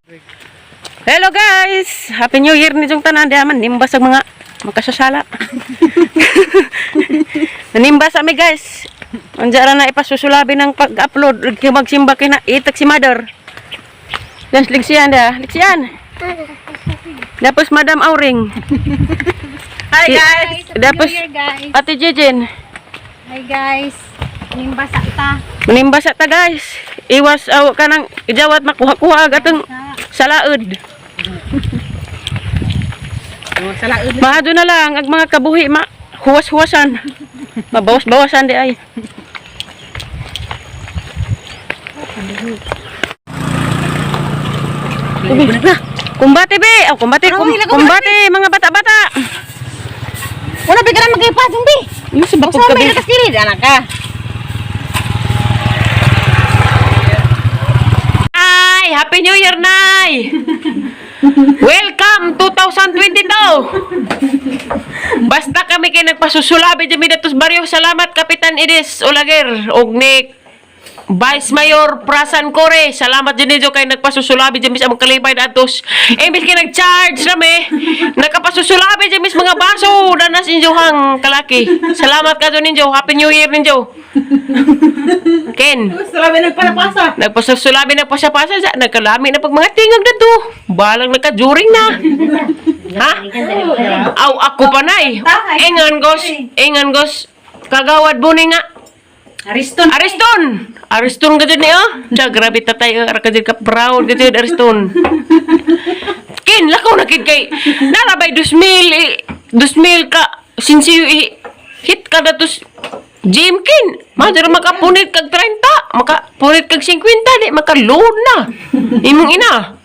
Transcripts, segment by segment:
Hello guys! Happy New Year ni Jong tanan. Diha man nimbas ang mga makasasala. Nanimbas ami, guys. Andiyan ra na ipasusulabi ng pag-upload. Magsimba kay na itak si mother. Yan, liksiyan da. Liksiyan. Tapos Madam Auring. Hi guys! Tapos New Year, guys. Ate Jejen. Hi guys. Nimbasa ta. Manimbasa ta, guys. Iwas aw kanang ijawat makuha-kuha gatong salaod. Salaod. Maado na lang ang mga kabuhi ma huwas-huwasan. Mabawas-bawasan di ay. Kumbate be, oh, kumbate, kumbate mga bata-bata. Wala ba ka na magipasong bi? Yung sa bakod Usa kabi. may nakasilid anak ka. Ay, Happy New Year, Nay! Welcome 2022! Basta kami kay nagpasusulabi dyan datos baryo. Salamat Kapitan Idis Olaguer og ni Vice Mayor Prasan Kore. Salamat dyan ninyo kay nagpasusulabi dyan mis among kalipay datos. Eh, mis kay nag-charge nami. Nakapasusulabi dyan mis mga baso. Danas inyo hang kalaki. Salamat ka ninyo. Happy New Year ninyo. Ken. Salamat nagpalapasa. Nagpasasulabi na pasapasa sa nagkalami na pag mga tingag na to. Balang nagka-juring na. Ha? Aw, ako pa na eh. Ingan gos, ingan gos. Kagawad buni nga. Ariston. Ariston! Ariston ka dyan niyo. Tiya, grabe tatay. Ara ka dyan ka proud ka dyan, Ariston. Kin, lakaw na kid kay. Narabay, 2,000 eh, 2,000 ka. Sinsiyo eh. Hit ka na tos. Jim kin. Madara makapunit kag 30. Makapunit kag 50. Di, maka-load na. Imong ina.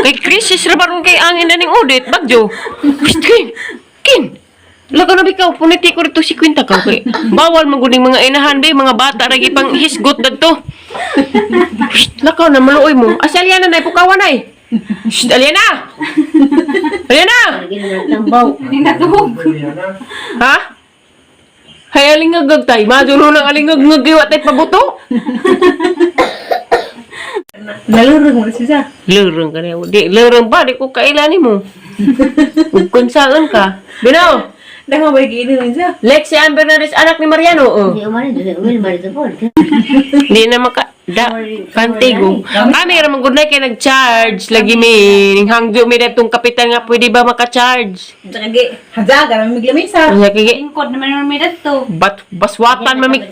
Kay crisis ra baron kay angin na ning audit. Bagyo. Psst, kin. Kin. Lagaw na bikaw, puniti ko rito 50 ka. Kay bawal man gud ning mga inahan be, mga bata ra pang hisgot dagto. Psst, lakaw na maluoy mo. Asa Aliana na pukawan ay. Psst, Aliana. Aliana. Ha? Hay alingagag tay. Madulo ng alingagag giwa tay pabuto. Nalurog mo siya. Lurong ka na. Di, lurong ba? Di ko kailan mo. Ug kung saan ka. Bino, Dahil ba giinom siya? Lexi Ann Bernardes, anak ni Mariano. Oh. Hindi na maka da kantigo. Kami ra man gud na kay nag-charge lagi mi ning hangyo mi datong kapitan nga pwede ba maka-charge. Tsaka gi hajaga na miglamisa. Unya kay Lingkod naman naman may dadto. bat baswatan mami,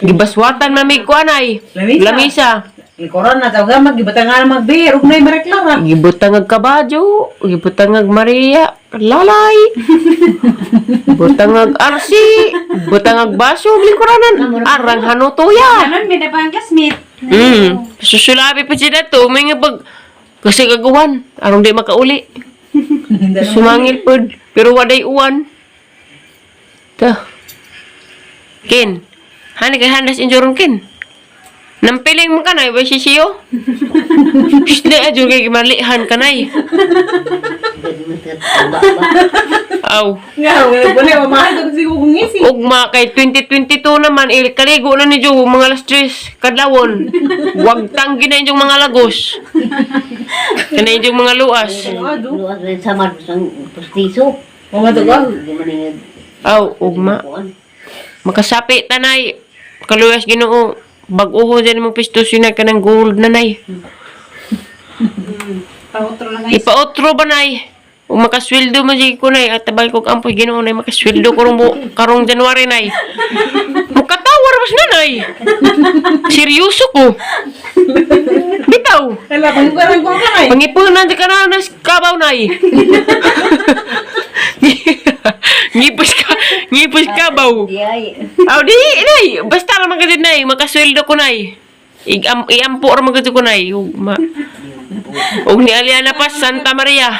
gibaswatan mami kuan ay. Lamisa. Lamisa. Likuran na tawag magibatangan magbir ug nay mareklara. Gibutang ag kabadyo, gibutang ag Maria, lalay. Butang ag RC, butang ag baso, lingkuranan. Arang hanutoya. Kanon may pa ang classmate. Susulabi pa sila to. May nga pag kasi kagawan. Arong di makauli. Sumangil pod. Pero waday uwan. Ta. Kin. Hani kay handas injuron kin. Nampiling mo kanay ba sisiyo? Shh, di adyo kay malihan kanay. Aw. Nga wala wala mamahal ko siguro kung ngisi. Ugma kay 2022 naman il kaligo na ni Joe mga alas 3 kadlawon. Wag tanggi na inyong mga lagos. Kana inyong mga luas. Aw, ugma. Makasapi tanay. Kaluyas Ginoo. Bag-uho dyan mong pistos yun na kanang gold na nay. Pautro lang ay. Ipaotro ba nay? Ug makasweldo man sige ko nay at tabal kog ampoy Ginoo nay makasweldo ko rong karong January nay. Mukatawar mas na nay. Seryoso ko. Bitaw. Hala kung karon ko kanay. Pangipunan di ka na nas kabaw nay. Ngipos ka, ngipos kabaw. Aw di nay, basta ra man gud nay, makasweldo ko nay. Igam iampo ra man gud ko nay. Ug ma. Ug ni Aliana pa Santa Maria.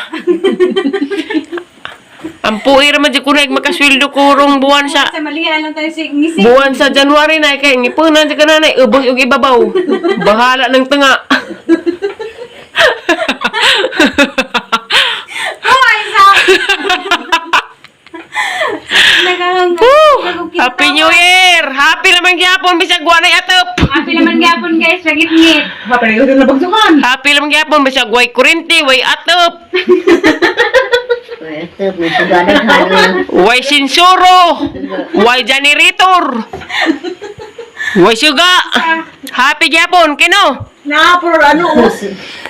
Ampuhi ra man jud ko nay makasweldo ko rong buwan sa Sa malihan lang tayo si ngisi. buwan sa January na kay ngipunan jud ka na nay ubos og ibabaw. Bahala ng tunga. Hoy sa. Nagahang. Woo! Happy New Year! Happy naman gyapon bisag wa nay atop. Happy naman gyapon guys, pagitngit. Happy na yun na bagsukan. Happy lang gyapon bisag way kurente, way atop, Ay, ito, may sugadaghan. way sinsuro, way generator. Way suga. Happy gyapon kino. Na, pero ano, oh.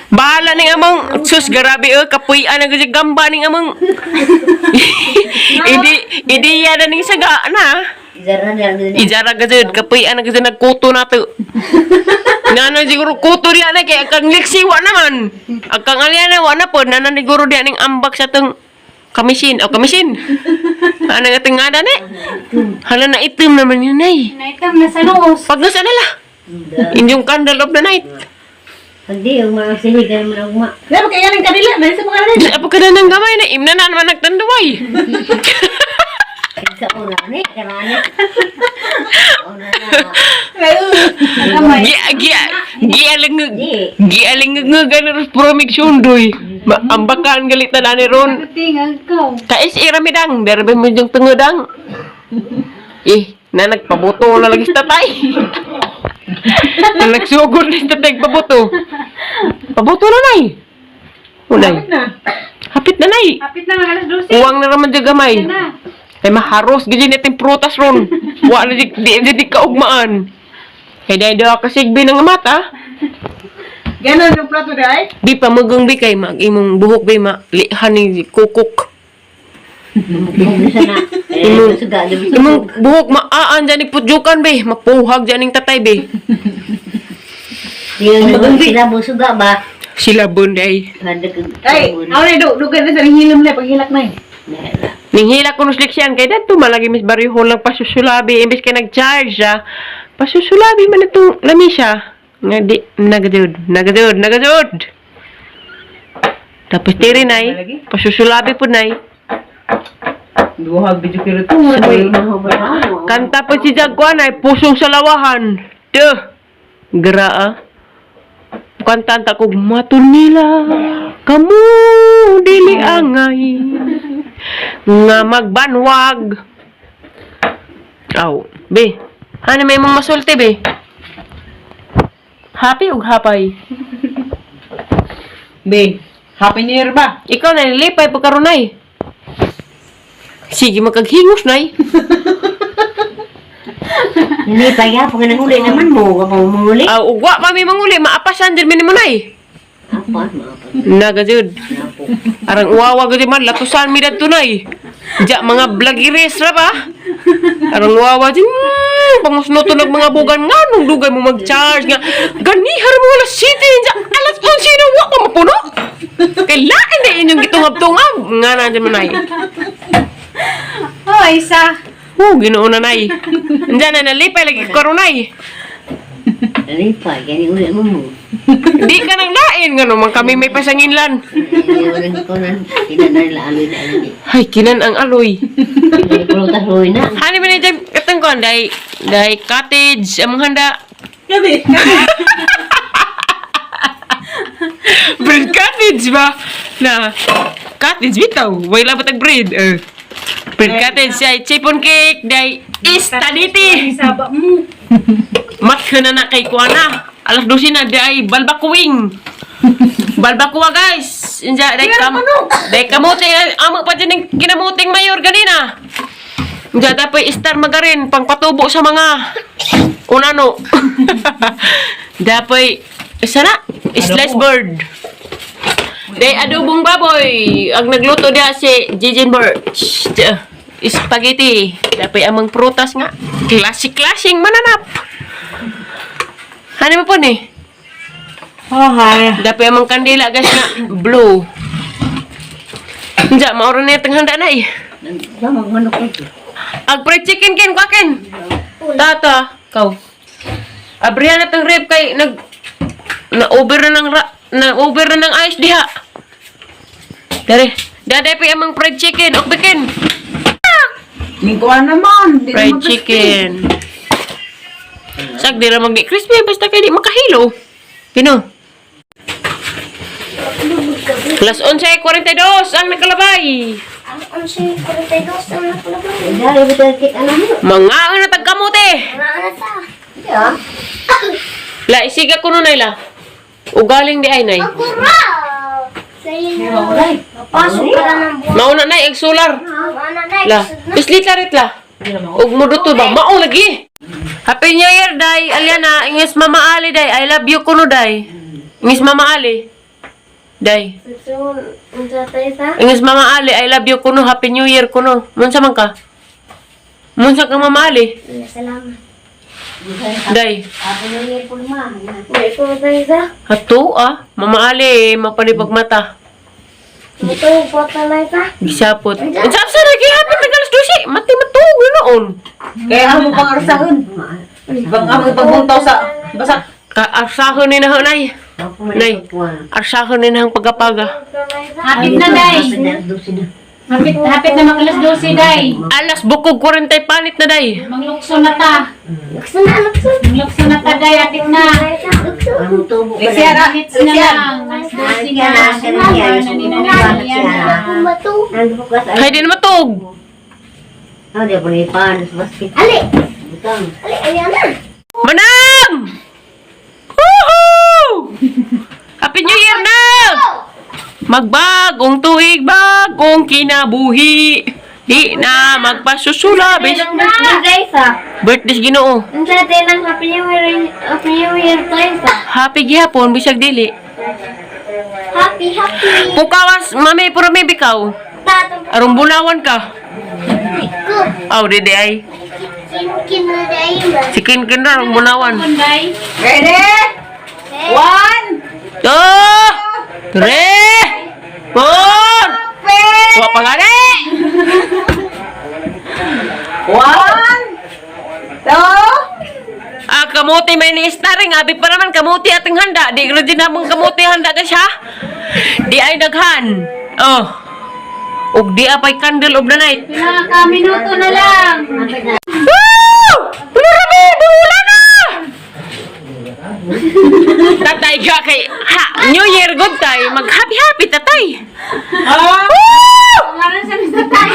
Bahala ning among sus grabe oy kapuy-an ang gud gamba ning among. Idi ideya na ning saga na. Izara na lang din. Ijara gud kapuy-an ang gud nagkuto na to. Ngano siguro kuto diya na kay akang liksi wa naman. Akang alyana wa na pod nanan siguro diya ning ambak sa tong kamisin o kamisin. Ano nga tingada ni? Hala na itim naman yun ay. Naitam na sa noos. Pag nasa nala. Inyong candle of the night. Hindi, yung mga sinig ka naman ugma. Di ba kaya ng kanila? Dahil sa mga kanila. Di apo ka na ng gamay na imna na naman nagtanduway. Sa una ni, karani. Una na. Gamay. Gia gia gialingag Di. gialingag ganun promig sundoy. Ambakan galit na ni ron. Tingag ko. Kais iramidang, derbe mo yung tungudang. Eh, na nagpabuto na lagi sa tatay. Na nagsugod na sa tatay pabuto. Pabuto na nay. Unay. Na. Hapit na nay. Hapit na mga alas 12. Uwang na raman dyan gamay. Yan na. Ay maharos gid natin prutas ron. Wa na di di, di, di kaugmaan. Kay dahil daw kasigbi ng mata. Ganon yung plato dahil. Di pa magang bi kay mag imong buhok bi ma lihan ni kukok. Kung sa na. Eh, suga, di ba? Imong buhok maaan dyan ni putjukan be, mapuhag dyan ning tatay be. Di yung sila mo suga ba? Sila bunday. Ay, ako na, dugan na sa hilom na, paghilak na eh. Ninghila ko nusliksyan kay dadto malagi mis baryo lang pasusulabi imbes kay nag-charge ah. Pasusulabi man itong lamisa. Nga di nagadud, nagadud, nagadud. Tapos tiri nay, pasusulabi po nay. Duhag, video kilo to. Kanta po si Jagwan ay pusong salawahan. Duh. Graa. Kanta ta kog matunila kamu dili angay nga magbanwag. Aw, be. Ano may mong masulti be? Happy ug hapay. Be, Happy New Year ba? Ikaw na nilipay pagkarunay. Sige makaghingos nay. Hindi pa ya, pag nanguli naman mo, kapag manguli. Aw, ugwa pa mi manguli maapasan din mi nimo nay. Apa, maapa. Nagajud. Napo. Arang uwawa gud man latusan mi dadto nay. Diya mga vlogeres ra ba? Arang uwawa di pangusno to nag mga bugan nga nung dugay mo mag-charge nga. Ganihar mo alas 7 diya alas 11 na wa pa mapuno. Kay lain na inyong gitungab-tungab nga na dyan mo nay. Oh, isa. Oh, Ginoo na nay. Andiyan na nalipay lagi karunay. Hindi pa, gani uli mo mo. Di ka nang lain nga naman kami may pasanginlan. Hindi walang ko na, tinanay la aloy na aloy. Ay, kinan ang aloy. Hindi pulutas aloy na. Hani man dyan, katang ko, day, day cottage, among handa. Gabi. Bread cottage ba? Na, cottage bitaw. Way labot ang bread. Eh. Bread cottage ay chiffon cake, day istaniti. Saba mo. Matyo na na kay kuana. Alas 12 na, day balbakuwing. Balbakuwa guys. Inja, day kam day kamote, amo pa dyan ng kinamuting mayor ganina. Inja, dapat star magarin, pangpatubo sa mga unano. Dapat, isa na, slice bird. Day adobong baboy. Ang nagluto diya si Jijin Birch. Spaghetti. Dapat amang prutas nga. Classic-classing mananap. Ano mo po ni? Oh, hi. Dapat amang kandila guys nga blue. Diya, mauro na itong handa na eh. Ba, magmanok ko. Ag fried chicken kin kwakin. Tata, kaw. Abrihan na tong rep kay nag na over na ng ra, na over na ng ice diha. Dere, daday pa amang fried chicken, og bikin. Lingkuan naman. Di Fried naman crispy. chicken. Sag di ra magdi crispy basta kay di makahilo. Pino. Las 11:42 ang nakalabay. Ang 11:42 ang nakalabay. Dali, betul kita ano mo. Mga ang natagkamote. Mga ano ta? Ya. La isiga kuno nay la. Ugaling di ay nay. Ako ra! Sa'yo na. Pasok ka na ng buwan. Mauna nay ag solar. Ano na, La, islita rit la. Ug muduto ba? Mao lagi. Happy New Year, day. Aliana, ingis Mama Ali, day. I love you kuno, day. Ingis Mama Ali. Day. Susun, unsa tayo sa? Ingis Mama Ali, I love you kuno. Happy New Year kuno. Munsa man ka? Munsa ka Mama Ali? Salamat. Day. Happy New Year po ma. May ko tayo sa? Hato ah. Mama Ali, mapanibag mata. Ito, bota na ita. Gisapot. Unsa sa lagi hapit na alas 12. Mati matuog na noon. Kaya amo pang arsahon. Bang amo pagbuntaw sa basak. Ka arsahon ni na nay. Nay. Arsahon ni na ang pagapaga. Hapit na, day. Hapit, hapit na mag alas 12, day. Alas bukog 40 panit na day. Manglukso na ta. Lukso na, lukso. Manglukso na ta, day. Hapit na. Lukso. Leksiara, Minutes na leksiara. lang. Alas 12 na. Nanina. Kumato. Hay di na matug. Ali! Ali, ayan na. Manang! Woohoo! Happy New Year na! Magbagong tuig, bagong kinabuhi. Di na magpasusulabis. Birthday sa Ginoo. Unsa tayo ng Happy New Year, Happy New Year tayo sa? Happy gihapon bisag dili. Happy, happy. Pukawas, mami, puro may bikaw. Tatong Arong bunawan ka. ko. Aw, di di ay. Kin na dahil ba? Si Kin Kin ra, arong bunawan. Day. Ready? One, Two, three, four. Wa pa gani. One, two, Ah, kamuti may ni starring. Abi pa naman kamuti ating handa. Di ko din namang kamuti handa ka siya. Di ay daghan. Oh. Ug di apay candle of the night. Pila ka minuto na lang. Woo! Marami! Buula na! Tatay ka kay ha, New Year good tay. Mag happy happy tatay. Ah! Woo! Pangalan sa Mr. Tay.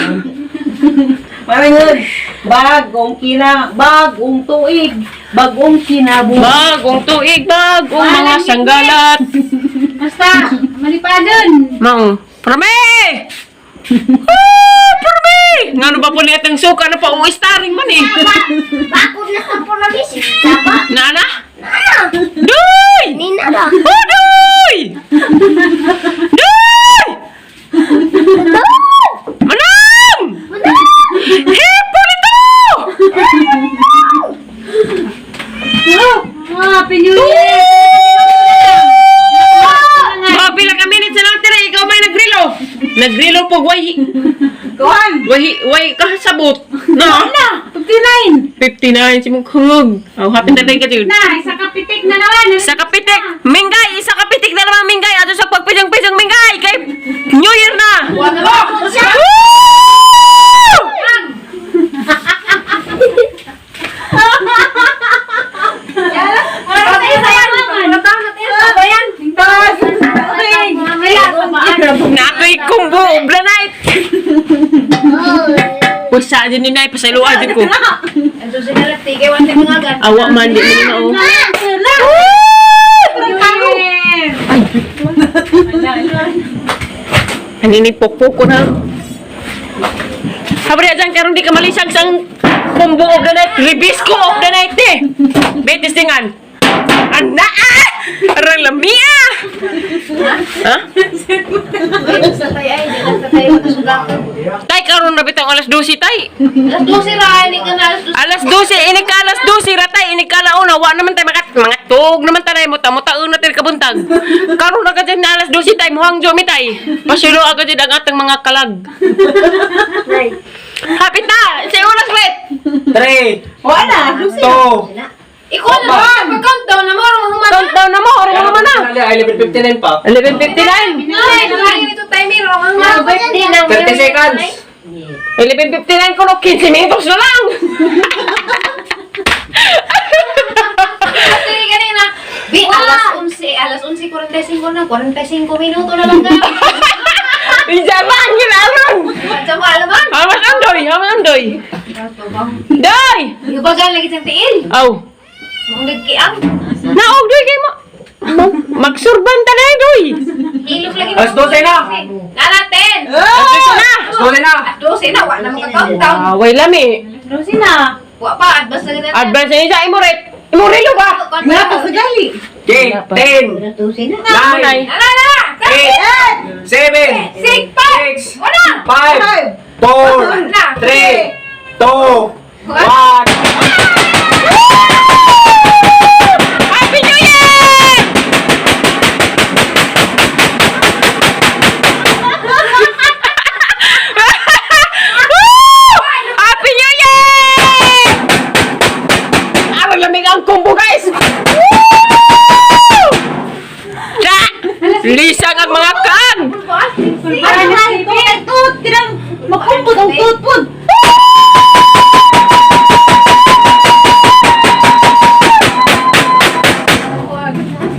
Maringon. Bagong kina, bagong tuig, bagong kinabuhi. Bagong tuig, bagong mga sanggalat. Basta, malipadon. Mang, prame! Woo! Prame! Ngano ba po niya ang suka na pa starring man eh. Bakod na sa pulamis. Saba. Nana? Nana. Duy! Nina ba? Oh, duy! Duy! Manang! Manang! Hepo nito! Ah, Happy New Year! Mga pila ka minutes na lang tira, ikaw may nagrilo. Nagrilo po, way, Kuan! way, way kasabot. No? Na, 59. 59, si mong kungog. Oh, happy na ka dude. Na, isa kapitik na naman. Sa kapitik, mingay, isa kapitik na naman mingay. Ato sa pagpisang-pisang mingay, kay New Year na! Woo! Natoy kumbo, ubla night. Wasa din ni Nay, pasailuan din ko. Awa man, di mo na oh. Naninipokpok ko na. Habri dyan, karon di ka malisag sang kumbo of the night. Ribisco of the night eh. Betis dingan. Ana ah! Arang lamia! Ha? Tay, karon na bitang alas 12, tay. Alas 12 ra, hindi ka na alas 12. Alas 12, ini ka alas 12 ratay, ini ka launa, wa naman tay makat mga tug naman tanay mo tamo taon na til kabuntag. Karon na ka dyan na alas 12 tay, muhang jomi tay. Pasulo agad dyan ang atang mga kalag. Hapit na! Sa oras wait! Three, Wala! two, Ikaw na lang, pag-countdown na mo, orang humana. Countdown na mo, oras naman na. Ay, 11:59 pa. 11:59. Ay, nakain ito timer, orang humana. Birthday ng 30 seconds. 11:59 ko no, 15 minutos na lang. Kasi kanina, bi, alas 11, alas 11:45 na, 45 minuto na lang ka. Ijaran yun aron. Sa mo, alam ba? Hamas andoy, hamas andoy. Doy! Ibagal lagi sa tiil. Aw. Mong nagkiang. Naog doy kay mo. Magsurban ta na doy. Hilog lagi. Alas 12 na! Nana, 10! Na. Alas 12 na! Alas 12 na, wa na maka-countdown. Ah, way lami. 12 na. Wa pa, advance na ganun. Advance na isa imo ret. Imo relo ba? Nga pa sa gali. Okay, 10, Alas 12 na. 9, Nana, nana! 8, 7, 6, 5, 6, wala! 5, 4, 3, 2, 1. Happy New Year! Woo! Happy New Year! Araw lamig ang kumbo, guys! Woo! Tsa! Lisang ang mga kan! Ay, ay, tut, tinang makumpod ang tutpod.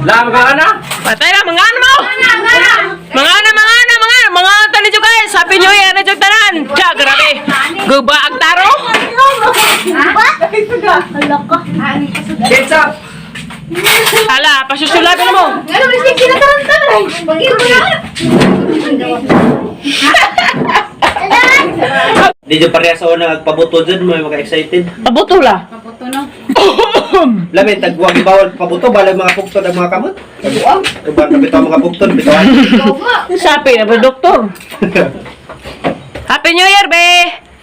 Lam ka na? Patay na, mga ano mo! Mga ano, mga ano, mga ano, mga ano tayo guys! Happy New Year na dyan tanan! Tsa, grabe! Guba ang taro! Gets up! Hala, pasusulabin mo! Ano, may six na tarantan. Bagyo mo na. Di dyan pareha sa una nagpabuto dyan, may mga excited. Pabuto la! Paputo no. Lamin, tagwang bawal pabuto, balag mga pugtod ang mga kamot. Tagwang, tagwang na bitaw mga pugtod, bitawan. Sabi na ba, doktor? Happy New Year, be!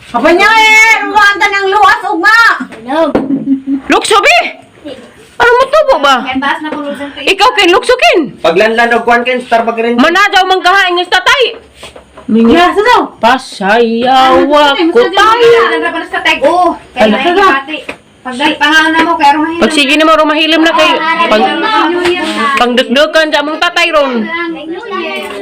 Happy New Year! Ugma ang luwas, ugma! Hello. Lukso, be! Ano mo tubo ba? Kaya taas na pulod ng Ikaw kin, lukso kin! Paglanlan og kwan ken, star pag rin. Manadaw man kahain ng tatay! Mingi. daw. Pasayawa ko tayo! Nandra sa tag. Oh, kaya Ala. na pati. Pagdali pangalan na mo kaya rumahin. Pag sige na mo, rumahilim na kayo. Pag, New Year na. pangdugdugan sa among tatay ron. New Year.